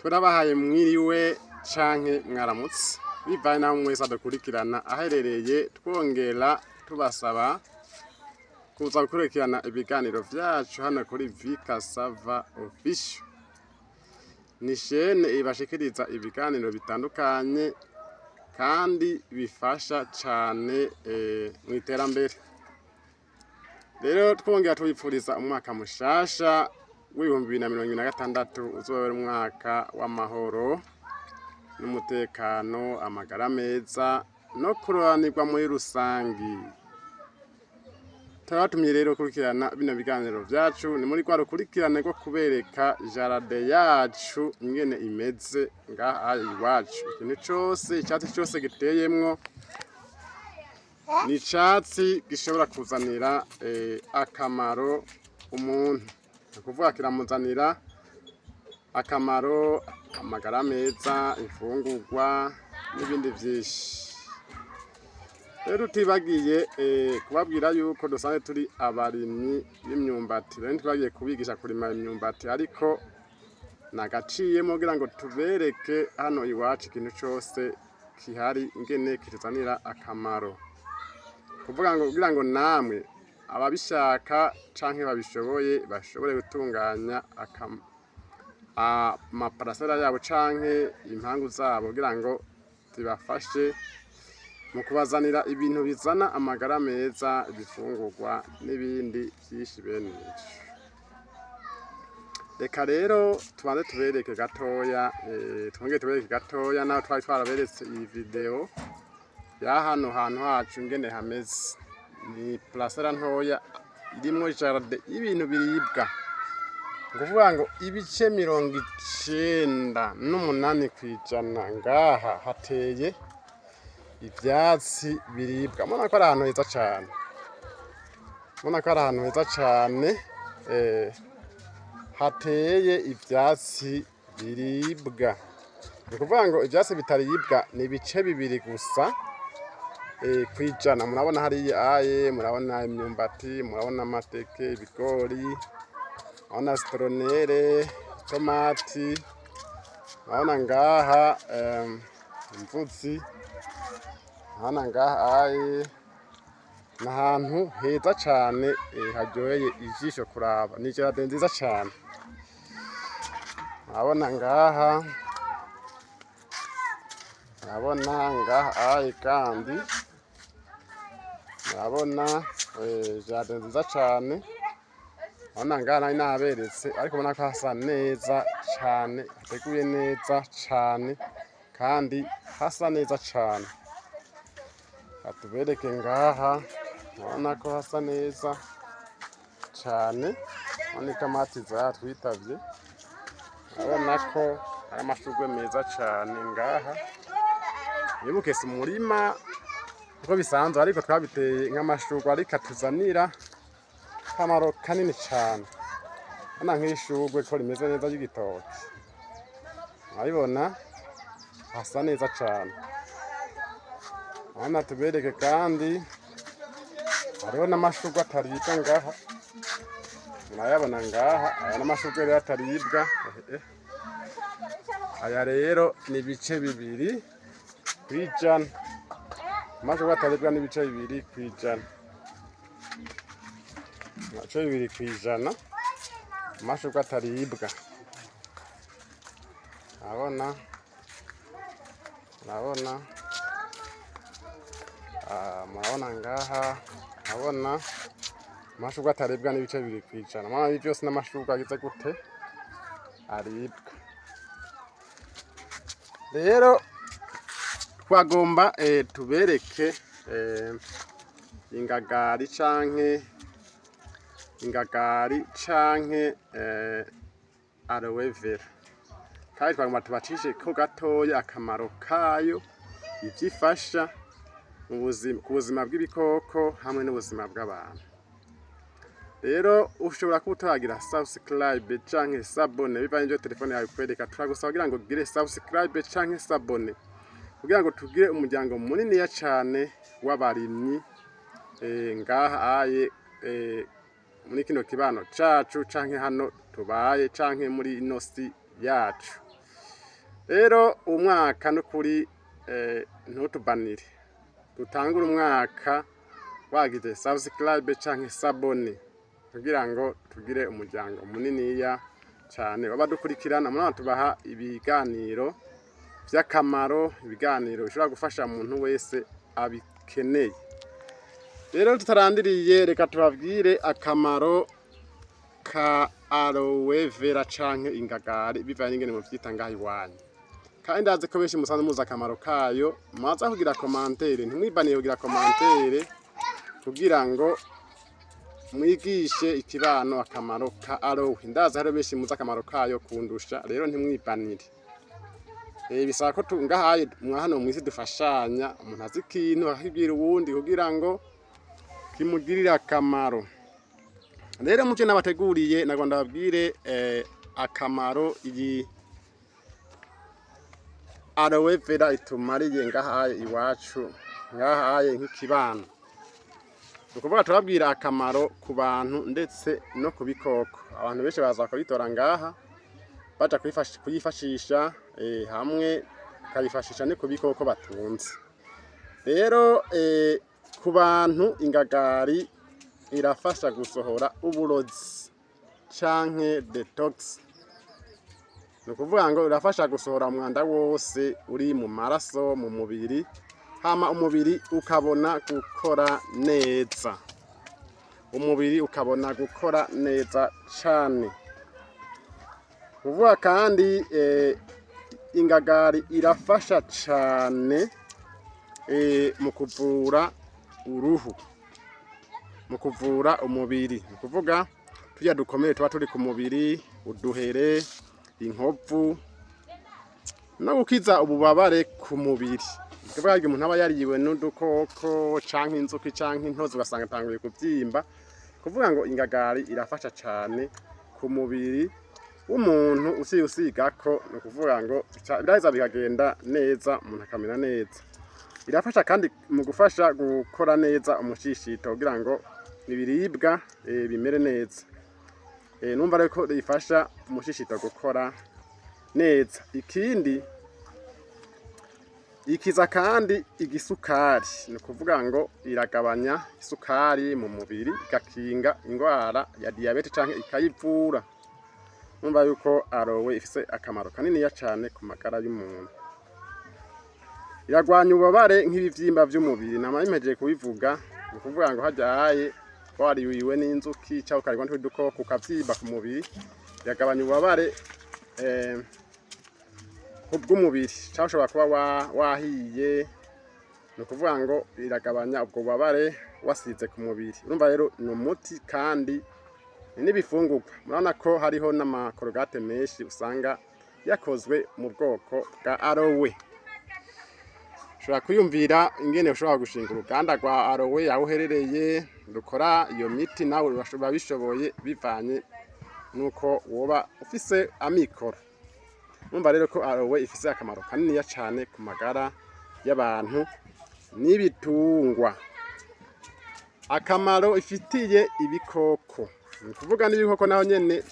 Turabahaye mwiriwe canke mwaramutse, bivanye naho mwese adukurikirana aherereye. Twongera tubasaba kuza gukurikirana ibiganiro vyacu hano kuri Vika Sava Official. Ni chaîne ibashikiriza ibiganiro bitandukanye kandi bifasha cane mw'iterambere. Rero twongera tubipfuriza umwaka mushasha w'2026, uzobera umwaka w'amahoro n'umutekano, amagara meza no kuroranirwa muri rusangi. Turabatumye rero kurikirana bino biganiro vyacu. Ni muri rwa rukurikirane rwo kubereka jardin yacu ingene imeze ngaha iwacu. Ikintu cose, icatsi cose giteyemwo ni icatsi gishobora kuzanira akamaro umuntu, ni ukuvuga kiramuzanira akamaro, amagara meza, imfungurwa n'ibindi vyinshi. Rero tutibagiye kubabwira yuko dusanzwe turi abarimyi b'imyumbati. Rero ntitwagiye kubigisha kurima imyumbati, ariko nagaciyemo kugira ngo tubereke hano iwacu ikintu cose kihari ingene kituzanira akamaro, kuvuga ngo kugira ngo namwe ababishaka canke babishoboye bashobore gutunganya amaparasera yabo canke impangu zabo, kugira ngo zibafashe mu kubazanira ibintu bizana amagara meza, ibifungurwa n'ibindi vyinshi bene ivyo. Reka rero tubanze tubereke gatoya, twongere tubereke gatoya naho twari twaraberetse iyi video ya hano hantu hacu ingene hameze. Ni parasera ntoya irimwo jardin y'ibintu biribwa, ni ukuvuga ngo ibice 98% ngaha hateye ivyatsi biribwa. Mubona ko ari ahantu heza cane, mubona ko ari ahantu heza cane hateye ivyatsi biribwa. Ni ukuvuga ngo ivyatsi bitaribwa ni ibice 2 gusa kwijana. Murabona hariya aye, murabona imyumbati, murabona amateke, ibigori, murabona citronnelle, tomati, murabona ngaha imvuzi, murabona ngaha aye. Ni ahantu heza cane haryoheye ijisho kuraba, ni jardin nziza cane. Murabona ngaha, murabona ngaha aye, kandi murabona jardin nziza cane. Urabona ngaha nari naberetse, ariko ubona ko hasa neza cane, hateguye neza cane kandi hasa neza cane. Hatubereke ngaha, urabona ko hasa neza cane. Urabona itomati zatwitavye, urabona ko ari amashurwe meza cane ngaha. Wibuke si umurima uko bisanzwe, ariko twabiteye nk'amashurwe, ariko atuzanira akamaro kanini cane. Urabona nk'ishurwe ko rimeze neza ry'igitoki, urabibona hasa neza cane. Urabona tubereke kandi hariho n'amashurwe ataribwa ngaha, murayabona ngaha. Aya n'amashurwe rero ataribwa. Aya rero ni ibice 2%. Amashurwe ataribwa n'ibice 2%, ibice 2% amashurwe ataribwa. Urabona, urabona, murabona ngaha, urabona amashurwe ataribwa n'ibice 2%. Murabona ibi vyose n'amashurwe agize gute? Aribwa. Rero twagomba tubereke ingagari canke ingagari canke aloe vera, kandi twagomba tubacishe ko gatoya akamaro kayo, ivyo ifasha mu buzima, ku buzima bw'ibikoko hamwe n'ubuzima bw'abantu. Rero ushobora kuba utaragira subscribe canke s'abonner, bivanye n'ivyo telefone yawe ikwereka. Turagusaba kugira ngo ugire subscribe canke s'abonner, kugira ngo tugire umuryango muniniya cane w'abarimyi ngaha aye muri kino kibano cacu canke hano tubaye canke muri ino si yacu. Rero umwaka n'ukuri ntutubanire, dutangure umwaka wagize subscribe canke s'abonner kugira ngo tugire umuryango muniniya cane w'abadukurikirana. Murabona tubaha ibiganiro vy'akamaro, ibiganiro bishobora gufasha umuntu wese abikeneye. Rero tutarandiriye, reka tubabwire akamaro ka aloe vera canke ingagari, bivanye n'ingene muvyita ngaha iwanyu. Kandi ndazi ko benshi musanzwe muzi akamaro kayo. Mwaza kugira commentaire, ntimwibaniye kugira commentaire kugira ngo mwigishe ikibano akamaro ka aloe. Ndazi hariho benshi muzi akamaro kayo kundusha, rero ntimwibanire. Bisaba ko ngahaye mwa hano mw'isi dufashanya, umuntu azi ikintu akakibwira uwundi kugira ngo kimugirire akamaro. Rero muvyo nabateguriye, nagomba ndababwire akamaro iyi aloe vera itumariye ngahaye iwacu, ngahaye nk'ikibano. Ni ukuvuga turababwira akamaro ku bantu ndetse no ku bikoko. Abantu benshi baza kuyitora ngaha baja kuyifashisha, hamwe bakayifashisha no ku bikoko batunze. Rero ku bantu, ingagari irafasha gusohora uburozi canke detox. Ni ukuvuga ngo irafasha gusohora umwanda wose uri mu maraso, mu mubiri, hama umubiri ukabona gukora neza, umubiri ukabona gukora neza cane. Kuvuga kandi ingagari irafasha cane mu kuvura uruhu, mu kuvura umubiri. Ni ukuvuga turya dukomere tuba turi ku mubiri, uduhere, inkovu, no gukiza ububabare ku mubiri. Ni ukuvuga igihe umuntu aba yariwe n'udukoko canke inzuki canke intozi, ugasanga atanguye kuvyimba. Kuvuga ngo ingagari irafasha cane ku mubiri w'umuntu, usiye usigako, ni ukuvuga ngo biraheza bikagenda neza, umuntu akamera neza. Irafasha kandi mu gufasha gukora neza umushishito kugira ngo ibiribwa bimere neza. Numva rero ko ifasha umushishito gukora neza. Ikindi, ikiza kandi igisukari. Ni ukuvuga ngo iragabanya isukari mu mubiri, igakinga ingwara ya diyabete canke ikayivura. Numva yuko aloe ifise akamaro kaniniya cane ku magara y'umuntu. Iragwanya ububabare nk'ibivyimba vy'umubiri, nama bimejeje kubivuga. Ni ukuvuga ngo harya wariwe n'inzuki canke ukaribwa n'utundi dukoko ukavyimba ku mubiri, iragabanya ububabare bw'umubiri, canke ushobora kuba wahiye. Ni ukuvuga ngo iragabanya ubwo bubabare wasize ku mubiri. Urumva rero ni umuti kandi ni n'ibifungurwa. Murabona ko hariho n'ama Colgate menshi usanga yakozwe mu bwoko bwa aloe. Ushobora kwiyumvira ingene ushobora gushinga uruganda rwa aloe aho uherereye, rukora iyo miti. Nawe urabishoboye bivanye nuko woba ufise amikoro. Urumva rero ko aloe ifise akamaro kaniniya cane ku magara y'abantu n'ibitungwa. Akamaro ifitiye ibikoko, ni ukuvuga n'ibikoko naho nyene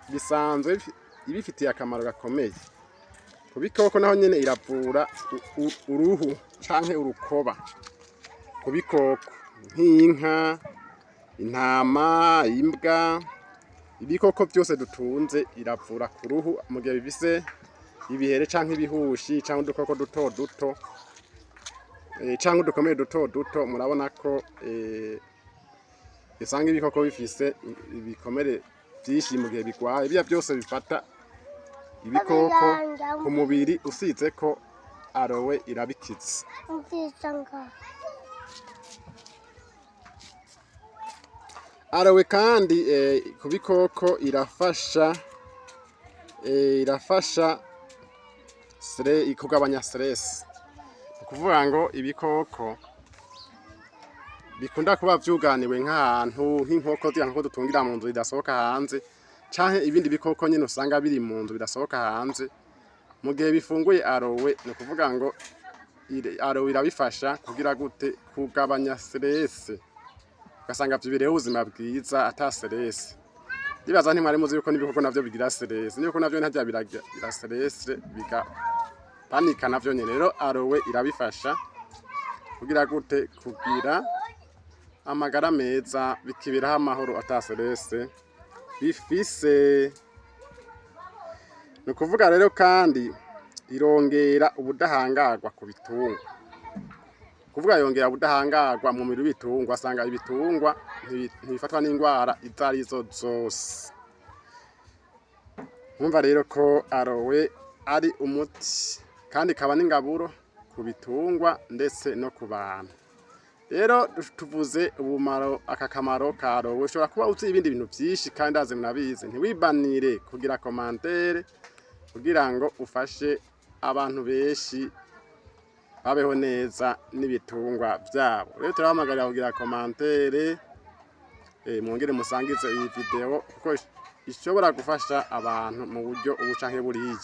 bisanzwe ibifitiye akamaro gakomeye. Ku bikoko naho nyene iravura uruhu canke urukoba ku bikoko nk'inka, intama, imbwa, ibikoko vyose dutunze. Iravura ku ruhu mu gihe bifise ibihere canke ibihushi canke udukoko duto duto canke udukomere duto duto. Murabona ko usanga ibikoko bifise ibikomere vyinshi mu gihe bigwaye. Biriya vyose bifata ibikoko ku mubiri, usizeko aloe irabikiza. Nziza nga. Aloe kandi ku bikoko irafasha kugabanya stress. Ni ukuvuga ngo ibikoko bikunda kuba vyuganiwe nk'ahantu, nk'inkoko, ziriya nkoko dutungira mu nzu zidasohoka hanze, canke ibindi bikoko nyene usanga biri mu nzu bidasohoka hanze, mu gihe bifunguye aloe, ni ukuvuga ngo aloe irabifasha kugira gute? Kugabanya stress, ugasanga vyibereyeho ubuzima bwiza ata stress. Ndibaza ntimwari muzi yuko n'ibikoko navyo bigira stress, n'ibikoko navyo ntarya biragira stress, bigapanika navyo nyene. Rero aloe irabifasha kugira gute? Kugira amagara meza, bikiberaho amahoro ata stress bifise. Ni ukuvuga rero kandi irongera ubudahangarwa ku bitungwa. Kuvuga yongera ubudahangarwa mu mubiri w'ibitungwa, asanga ibitungwa ntibifatwa n'indwara izo arizo zose. Mwumva rero ko aloe ari umuti kandi ikaba n'ingaburo ku bitungwa ndetse no ku bantu. Rero tuvuze ubumaro, aka kamaro ka aloe. Ushobora kuba uzi ibindi bintu vyinshi kandi ndazi munabizi. Ntiwibanire kugira commentaire kugira ngo ufashe abantu benshi babeho neza n'ibitungwa vyabo. Rero turabahamagarira kugira commentaire, mwongere musangize iyi video kuko ishobora gufasha abantu mu buryo ubu canke buriya,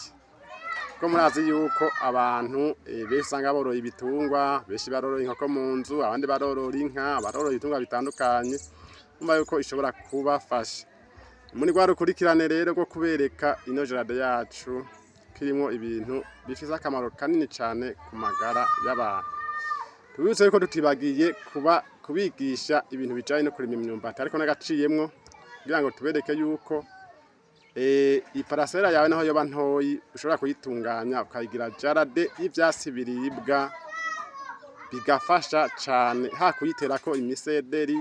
kuko murazi yuko abantu benshi usanga boroye ibitungwa, benshi baroroye inkoko mu nzu, abandi barorora inka, barorora ibitungwa bitandukanye. Urumva yuko ishobora kubafasha muri rwa rukurikirane rero rwo kubereka ino jardin yacu ko irimwo ibintu bifise akamaro kanini cane ku magara y'abantu. Tubibutse yuko tutibagiye kuba kubigisha ibintu bijanye no kurima imyumbati, ariko n'agaciyemwo kugira ngo tubereke yuko iparasera yawe naho yoba ntoyi ushobora kuyitunganya ukayigira jardin y'ivyatsi biribwa, bigafasha cane ha kuyiterako imisederi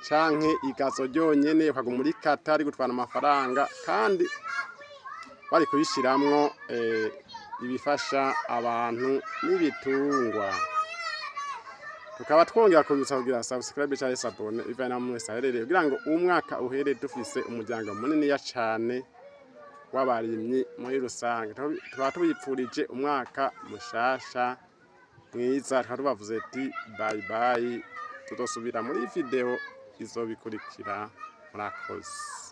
canke igazo ryonyene ukaguma urikata rigutwara amafaranga kandi bari kuyishiramwo ibifasha abantu n'ibitungwa. Tukaba twongera kubibutsa kugira subscribe canke s'abonner bivanye naho umwe wese aherereye, kugira ngo umwaka uhere dufise umuryango muniniya cane w'abarimyi muri rusange. Tukaba tubipfurije umwaka mushasha mwiza, tukaba tubavuze ati bye bye, tuzosubira muri video izobikurikira. Murakoze.